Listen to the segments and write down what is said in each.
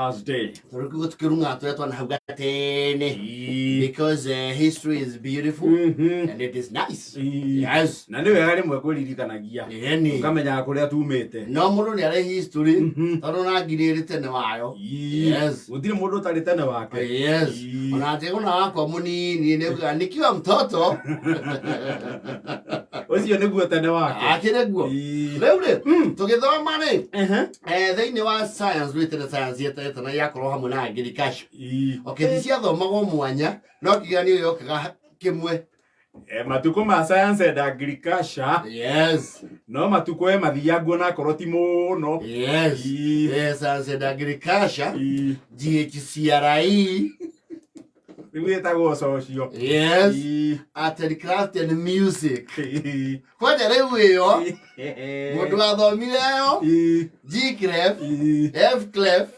Thursday. Tondũ kiugo tukĩrung'aga tũrĩa twana hau gatene. Ii. Because history is beautiful and it is nice. Ii. Yes. Na nĩ wega rĩmwe kwĩririkanagia. Ĩni. Ũkamenyaga kũrĩa tumĩte. No mũndũ nĩ arĩ history tondũ na ngiri ĩrĩ tene wayo. Ii. Yes. Gũtirĩ mũndũ ũtarĩ tene wake. Yes. Ii. Ona njegũna wakwa mũnini nĩ kuga nikiwa mtoto. Ũcio nĩguo tene wake. Akĩrĩ guo. Ii. Rĩu rĩ, tũgĩthoma rĩ, Ehe. Thĩinĩ wa science wĩtĩre science yeterete na yakorwo hamwe na agriculture. Ii. Okay, ti ciathomagwo mwanya no kĩgeranio gĩokaga kĩmwe. Matukũ ma science and agriculture Yes. no matukũ e mathianguo na akorwo ti mũno. Yes. Ii. Science and agriculture, Ii. GHCRE. Rĩu ĩtagwo socio. Yes. Ii. Art and craft and music. Ii. Kwanja rĩu ĩyo mũndũ wathomire ĩyo Ii. G clef, Ii. F clef,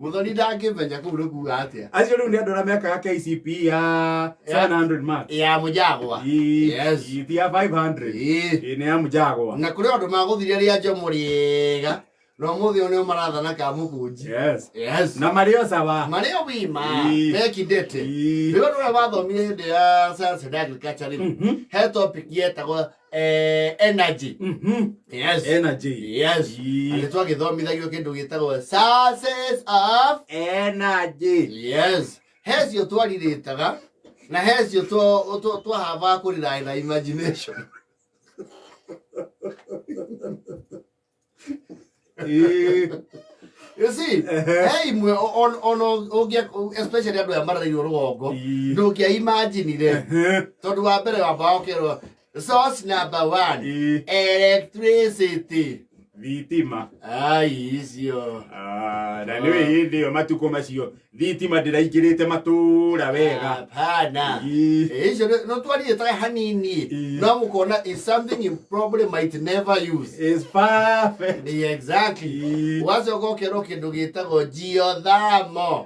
mũthoni ndangĩmenya kũu nĩ kuga atĩa. Acio rĩu nĩ andũ arĩa mekaga KCPE ya 700 marks. Ya mũjagwa. Ii. Yes. Ii, ti ya 500. Ii. Ii, nĩ ya mũjagwa. Na kũrĩ andũ magũthire rĩa njomo rĩega na ũmũthĩ ũyũ nĩo marathana ka mũkũnji. Yes. Yes. Na marĩ o sawa. Marĩ o wima Ii. mekindĩte. Ii. Rĩu andũ arĩa mathomire hĩndĩ ya science and agriculture rĩ, he topic yetagwo energy. Yes. Energy. Yes. Ii. Na nĩ twagĩthomithagio kĩndũ gĩtagwo sources of Energy. Yes. He cio twarirĩtaga na he cio twahambaga kũrely na imagination. Ii. You see, Ehe. he imwe ona ũngĩa especially andũ aya marereirwo rũgongo Ii. ndũngĩa imaginire Ehe. tondũ wa mbere wambaga ũkerwo source number one, Ii. electricity. Thitima. Ai icio. Ah, na nĩ hĩndĩ ĩyo matukũ macio thitima ndĩraingĩrĩte matũra wega. Hapana. Ii. Icio no twarire hanini Ii. no mũkona is something you probably might never use. Is perfect. Exactly. Ii. Ũgacoka ũkerwo kĩndũ gĩtagwo geothermal.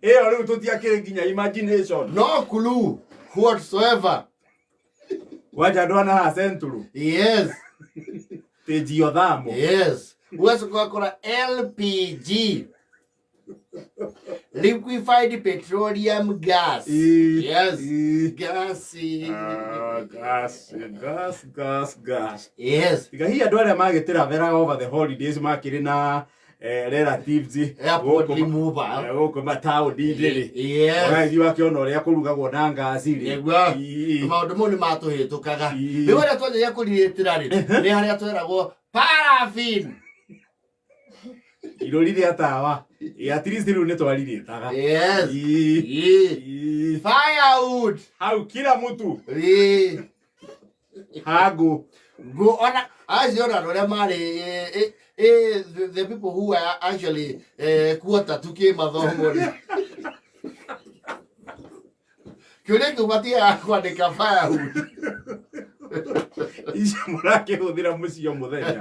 Ĩyo rĩu tũtiakĩrĩ nginya imagination. No clue whatsoever. Wanja andũ ana haha Central. Yes. Tĩ geothermal. Yes. Ũgacoka ũgakora LPG. Liquefied petroleum gas. Ii. Yes. Ii. Gas. Ah, gas, gas, gas, gas. Yes. Tiga hihi andũ arĩa magĩtĩraveraga over the holidays makĩrĩ na relatives Airport gũkũ removal. gũkũ mataũni-inĩ rĩ. Yes. Ũgagĩthiĩ wakĩona ũrĩa kũrugagwo na ngaci rĩ. Nĩguo. Ii. Maũndũ mau nĩ matũhĩtũkaga. Ii. Rĩu harĩa twanjagia kũrirĩtĩra rĩ, nĩ harĩa tweragwo paraffin. Irũri rĩa tawa. Ĩ, at least rĩu nĩ twarirĩtaga. Yes. Ii. Ii. Ii. Firewood. Hau kila mtu Ii. hangũ. Go ona acio ona andũ arĩa marĩ the people who are actually kuota tu kĩmathomo rĩ. Kĩũria kĩu matiagaga kwandĩka firewood. Icio mũrakĩhũthĩra mũciĩ o mũthenya.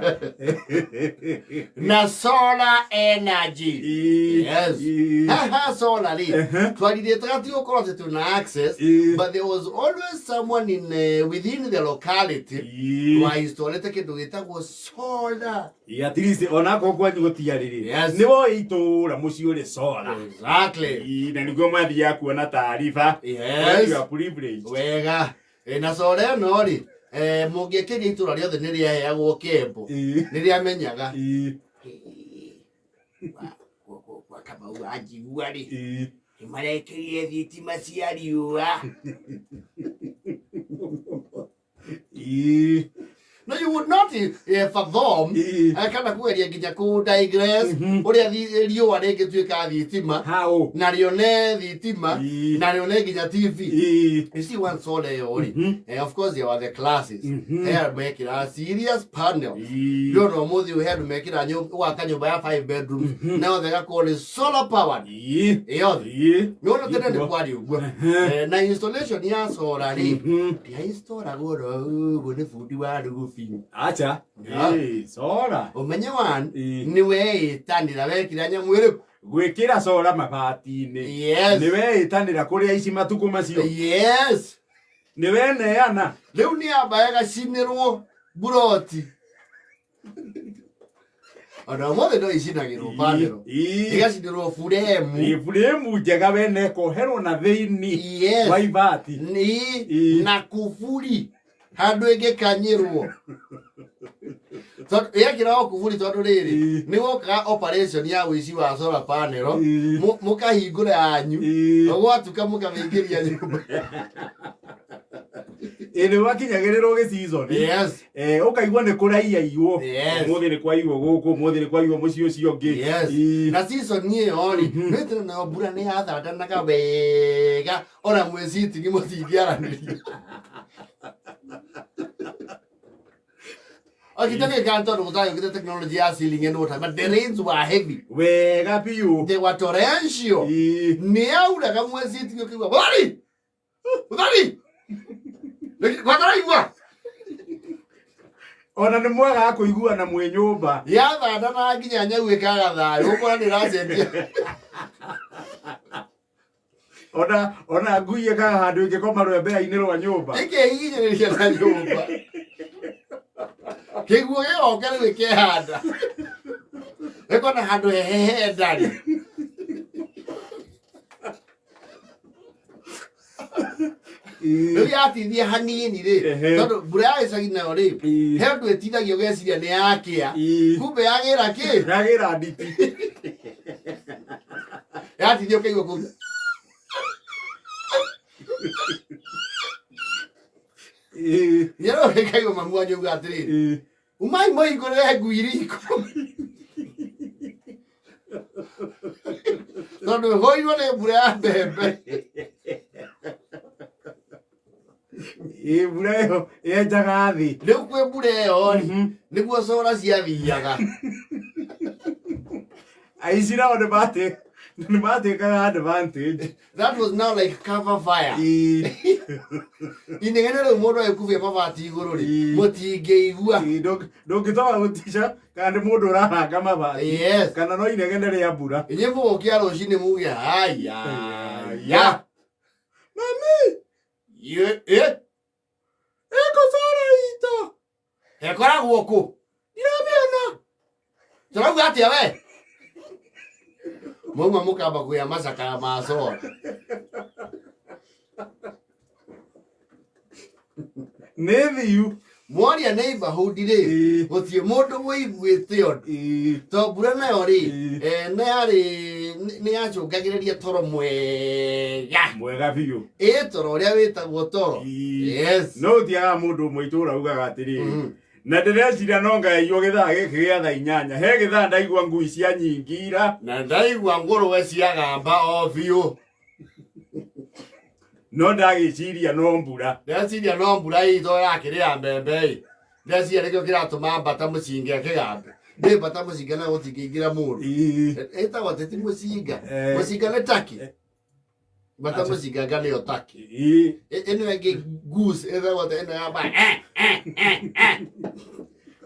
Na solar energy. Ii. Yes. Ii. Haha solar rĩ. Ehe. Twarirĩtaga ti gũkorwo atĩ twĩna access Ii. but there was always someone in within the locality Ii. wainstallĩte kĩndũ gĩtagwo solar. Ĩ, at least onakorwo kwanyu gũtiarĩ rĩ Yes. nĩ woĩ itũũra mũciĩ ũrĩ solar. Exactly. Ii, na nĩguo mathiaga kuona taariba. Yes. When you are privileged. Wega. Na solar ĩno rĩ, mũngĩkĩria itũũra rĩothe nĩ rĩaheagwo kembo. Ii. Nĩ rĩamenyaga. Ii. Kwa Kamau anjigua rĩ, Ii. nĩ marekĩrire thitima cia riũa. Ii. No, you would not fathom Ii. kana kũgeria nginya kũ digress ũrĩa riũa rĩngĩtuĩka thitima How? na rĩone thitima Ii. na rĩone nginya TV. Ii. You see one solar ĩyo rĩ, of course there were the classes. He andũ mekĩraga serious panel. Ii. Ndĩrona ũmũthĩ ũyũ he andũ mekĩraga ũgaka nyũmba ya 5 bedrooms na yothe ĩgakorwo nĩ solar powered. Ii. Yothe. Ii. Nĩwona tene nĩ Ikuo. kwarĩ ũguo. Na installation ya solar rĩ, ndĩainstallagwo oro ũguo nĩ bundi wa rũgũ biũ. Acha. Yeah. Ii, solar. Ũmenye one, Ii. nĩ weĩtanĩra wekĩra nyamũ ĩrĩkũ? Gwĩkĩra solar mabati-inĩ. Yes. Nĩ weĩtanĩra kũrĩa ici matukũ macio. Yes. Nĩ weneana. Rĩu nĩ yamba ĩgacinĩrwo mburoti. Ona ũmũthĩ no icinagĩrwo panel. Igacinĩrwo buremu. Buremu njega wene ĩkoherwo na thĩinĩ Yes. wa ibati. Ni Ii. na kuburi handũ ĩngĩkanyĩrwo. Tondũ yekĩragwo kuburi tondũ rĩrĩ Ii. nĩ wokaga operation ya ũici wa solar panel Ii. mũkahingũra yanyu Ii. gwatuka mũkamĩingĩria nyũmba. Ĩ nĩ gwakinyagĩrĩrwo gĩ-season. Yes. Eh, ũkaigua nĩ kũraiyaiywo. Yes. Ũmũthĩ nĩ kwaiywo gũkũ, ũmũthĩ nĩ kwaiywo mũciĩ ũcio ũngĩ. Yes. Ii. Na season ĩyo rĩ nĩ tĩra nayo mbura nĩ yathandanaga wega ona mwĩ sitting mũtingĩaranĩria. Akitagä tondå gå tagä technology ya ceiling and water but the rains were heavy. Wega biũ. They were torrential. Ii. Nä yauraga mwĩ sitting ũkĩigua Mũthoni! Mũthoni! Gwataraigua Ona nĩ mwagaga kũiguana mwĩ nyũmba. yathandanaga nginya nyau ĩkaga thayũ ũkora nĩ ĩracenjia. Ona ngui ĩkaga handũ ĩngĩkoma rwembea-inĩ rwa nyũmba. Ĩkehihinyĩrĩria na nyũmba. Kĩguũ gĩgoka rĩu ĩkehanda. Ĩkona handũ hehehe ndarĩ. Ii. Rĩu yatithia hanini rĩ Ehe. tondũ mbura ya gĩcagi nayo rĩ Ii. he ũndũ ĩtithagia ũgeciria nĩ yakĩa Ii. kumbe yagĩra kĩ Yagĩra nditi. yatithia ũkaigua kũu Ii. nyero ĩkaigua mamu wanyu auga atĩrĩrĩ Ii. umai mũhingũrĩre ngui riko tondũ ĩhũirwo nĩ mbura ya mbembe. Ii, mbura ĩyo yenjaga thĩ. Rĩu kwĩ mbura ĩyo rĩ Mhm. nĩguo cora ciathiaga. Aici nao nĩ matĩkaga advantage. That was now like cover fire. Ii. Inegene rĩu mũndũ agĩkubia mabati igũrũ rĩ Ii. mũtingĩigua. Ii, ndũngĩtoga gũtica kana nĩ mũndũ ũraranga mabati Yes. kana no inegene rĩa mbura. Inyuĩ mũgũkĩa rũcinĩ muge haya ya Mami, ye ĩ ĩkũcora itũ. ĩkoragwo kũ? Ndiramĩona. Tũrauga atĩa we? Mauma mũkamba kwĩa macakaya ma cora. Nĩ thiu. Mwaria neighborhood rĩ Ii. gũtirĩ mũndũ wĩiguĩte ũndũ. Ii. To mbura nayo rĩ Ii. nĩ yarĩ nĩ yacũngagĩrĩria toro mwega. Mwega biũ. Ĩ toro ũrĩa wĩtagwo toro. Ii. Yes. No ũtiagaga mũndũ ũmwe itũũra ugaga atĩrĩrĩ Mhm. na ndĩreciria no ngaiywo gĩthaa gĩkĩ gĩa thaa 8 he gĩthaa ndaigua ngui cia nyingira Na ndaigua ngũrwe ciagamba o biũ. no ndagĩciria no mbura. Ndeciria no mbura itũ yakĩrĩa mbembe ĩ. Ndeciria nĩkĩo kĩratũma mbata mũcinga ĩkĩgambe. Nĩ mbata mũcinga nayo gũtingĩingĩra mũndũ. Ii. Ĩtagwo atĩ ti mũcinga. Eh. Mũcinga nĩ taki. Mbata Acha. mũcinga nga nĩyo taki. Ii. Ĩno ĩngĩ goose ĩtagwo atĩ ĩno ya mbata.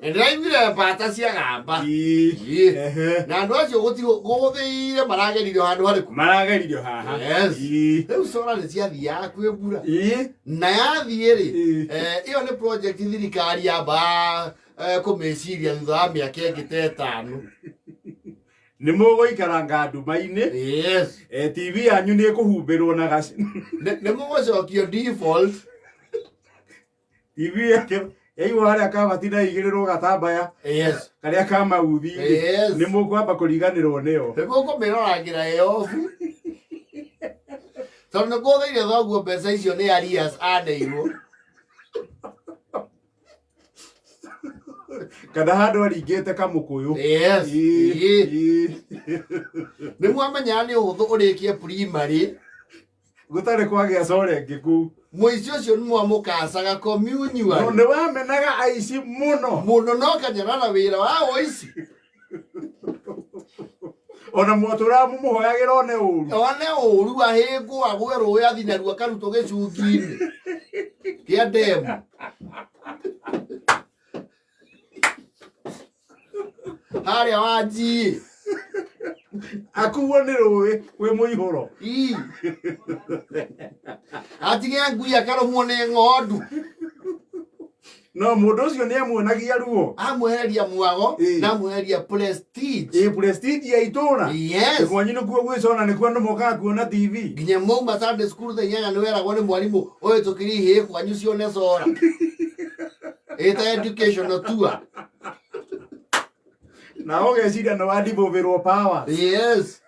Ndĩraiguire mbata ciagamba. Ii. Ĩ. Ehe. Na andũ acio gũthĩire marageririo handũ harĩkũ? Marageririo haha. Yes. Ii. Rĩu cora nĩ ciathiaga kwĩ mbura. Ii. Na yathiĩ rĩ Ii. ĩyo nĩ project thirikari yamba kũmĩciria thutha wa mĩaka ĩngĩ ta ĩtano. Nĩ mũgũikaranga nduma-inĩ. Yes. TV yanyu nĩ ĩkũhumbĩrwo na gaci. Nĩ mũgũcokio default. TV yake yaigwo harĩa kabati na ĩigĩrĩrwo gatambaya Yes. karĩa ka mauthi. Yes. Nĩ mũkwamba kũriganĩrwo nĩyo. Nĩ mũkũmĩroragĩra ĩ off. Tondũ nĩ kũthĩire thoguo mbeca icio nĩ arrears aneirwo. Kana handũ aringĩte kamũkũyũ. Yes. Ii. Ĩ. Ii. Nĩ mwamenyaga nĩ ũhũthũ ũrĩkie primary. Gũtarĩ kwagĩa core ĩngĩ kũu. Mũici ũcio nĩ mwamũkacaga communal. Nĩ wamenaga aici mũno. Mũno no kanyarara wĩra wa ũici. Ona mwatũraga mũmũhoyagĩra one ũru. One ũru ahĩngwo agwe rũĩ athi narua akarutwo gĩcungi-inĩ kĩa ndemu. Harĩa wanjii. Akuo nĩ rũĩ kwĩ mũihũro. Ii. Atige ngui akarũmwo nĩ ng'ondu. No mũndũ ũcio nĩ amuonagia ruo. Amwehereria mwago Ĩĩ. na amwehereria prestige. Ĩ prestige ya itũra. Yes. Kwanyu nĩkuo gwĩcona, nĩkuo andũ mokaga kuona TV. Nginya mauma Sunday school thaa 8 nĩ weragwo nĩ mwarimũ ũyũ tũkiri ihĩĩ kwanyu cione cora ĩta educational tour. Na ũgeciria nĩ wandibũbĩrwo power. Yes,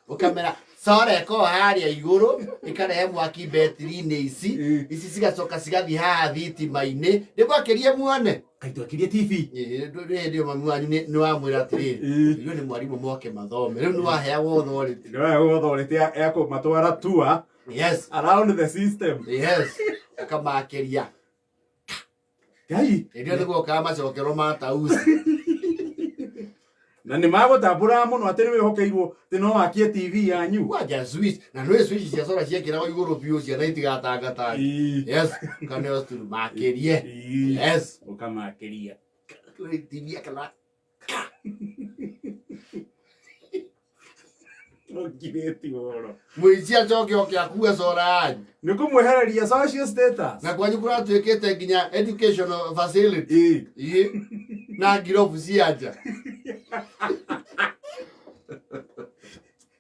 ũkamera cora ĩkorwo harĩa igũrũ ĩkarehe mwaki betiri-inĩ ici. Ici cigacoka cigathiĩ haha thitima-inĩ nĩgwakĩrie muone. Kaitwakirie TV. Hĩndĩ ĩyo mami wanyu nĩ wamwĩra atĩrĩrĩ, inyuĩ nĩ mwarimũ moke mathome rĩu nĩ waheagwo authority. Nĩwaheagwo authority ya kũmatwara tour around the system. Yes, ũkamakĩria. Ngai. Hĩndĩ ĩyo nĩguo ũkaga macokero ma tausi. Na nĩ magũtambũraga mũno atĩ nĩ wĩhokeirwo atĩ no wakie TV yanyu. Kwanja switch na nĩ switch cia cora ciekĩragwo igũrũ biũ ciana itigatangatange. Yes, kaneo cukuru makĩrie. Yes. Ũkamakĩria. TV akana. Ũngirĩti ũhoro. Mũici acoke oke akue cora yanyu. Nĩ kũmwehereria social status. Na kwanyu kũratuĩkĩte nginya educational facility. Ĩĩ. Na ngirobu cia nja.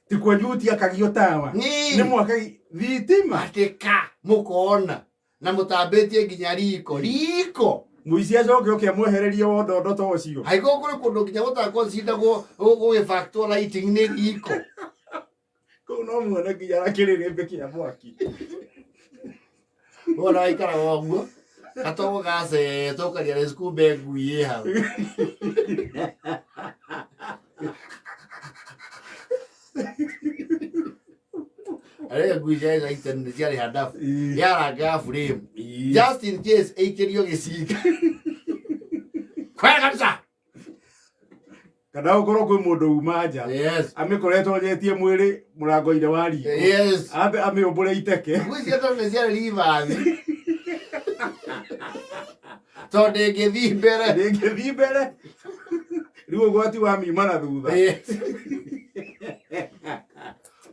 Ti kwanyu gũtiakagio tawa. Nĩ mwaka thitima. Atĩka mũkona na mũtambĩtie nginya riko riko. Mũici acoke oke amwehererie wondondo ta ũcio. Haiko kũrĩ kũndũ nginya gũtakonsidagwo gũgĩbactwo lighting nĩ riko. Kũu no muone nginya na kĩrĩrĩmbĩ kĩa mwaki. Wona waikaraga ũguo gatogo gacetwo ũkaria rĩ kumbe ngui ĩ hau. Arĩa ngui cia Titan nĩ ciarĩ handabu yarangaga frame just in case ĩikĩrio gĩcinga kwega kabisa. Kana ũkorwo kwĩ mũndũ uma nja. Amĩkoretwo onyetie mwĩrĩ mũrango-inĩ wa riko. Ambe amĩũmbũre iteke. Ngui cia tene nĩ ciarĩ ribathi tondũ ndĩngĩthiĩ mbere. Ndĩngĩthiĩ mbere. Rĩu ũgwati wa miuma na thutha.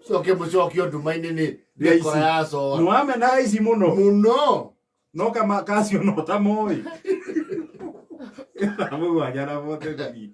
Coke mũcokio nduma-inĩ nĩ Nĩ mĩkora ya Nĩ cora. wamenaga ici mũno. Mũno. No kama kacio no ta moĩ. 7:43.